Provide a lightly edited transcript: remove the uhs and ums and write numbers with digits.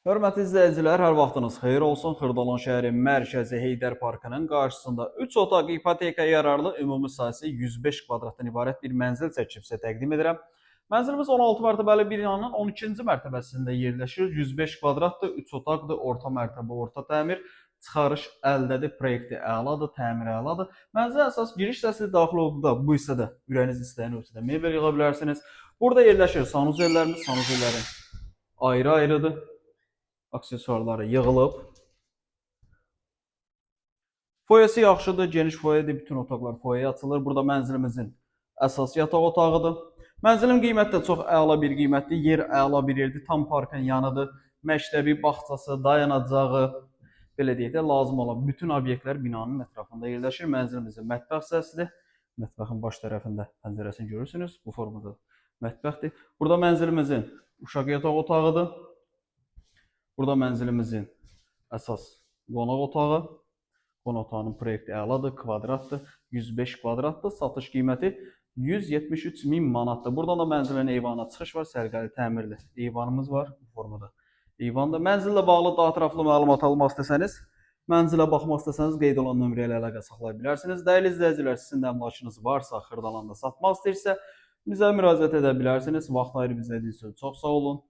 Hörmətli izləyicilər, hər vaxtınız xeyir olsun. Xırdalan şəhəri mərkəzi Heydər Parkının qarşısında 3 otaq ipoteka yararlı ümumi sahəsi 105 kvadratdan ibarət bir mənzil çəkib sizə təqdim edirəm. Mənzilimiz 16 mərtəbəli binanın 12-ci mərtəbəsində yerləşir. 105 kvadratdır, 3 otaqdır, orta mərtəbə, orta təmir, çıxarış əldədir, proyekti əladır, təmiri əladır. Mənzilə əsas giriş hissəsi daxil olduqda bu hissədə ürəyiniz istəyən ölçüdə mebel yığa bilərsiniz. Burada yerləşir sanuzellərimiz, sanuzellərin ayrı-ayrıdır. Aksesuarları yığılıb. Foyesi yaxşıdır, geniş foyedir, bütün otaqlar foyeyə açılır. Burada mənzilimizin əsas yataq otağıdır. Mənzilin qiyməti də çox əla bir qiymətdir. Yer əla bir yerdir, tam parkın yanıdır. Məktəbi, bağçası, dayanacağı, belə deyək də, lazım olan bütün obyektlər binanın ətrafında yerləşir. Mənzilimizin mətbəx hissəsidir. Mətbəxin baş tərəfində pəncərəsini görürsünüz. Bu formada mətbəxdir. Burada mənzilimizin uşaq yataq otağıdır. Burada mənzilimizin əsas qonaq otağı. Qonaq otağının proyekti əladır, kvadratdır, 105 kvadratdır. Satış qiyməti 173 min manatdır. Buradan da mənzilin eyvanına çıxış var, səliqəli təmirli eyvanımız var bu formada. Eyvanda mənzillə bağlı daha ətraflı məlumat almaq istəsəniz, mənzilə baxmaq istəsəniz qeyd olan nömrə ilə əlaqə saxlaya bilərsiniz. Dəyərli izləyicilər, sizin də əmlakınız varsa, Xırdalanda satmaq istəyirsə, bizə müraciət edə bilərsiniz. Vaxt ayırıb izlədiyiniz üçün çox sağ olun.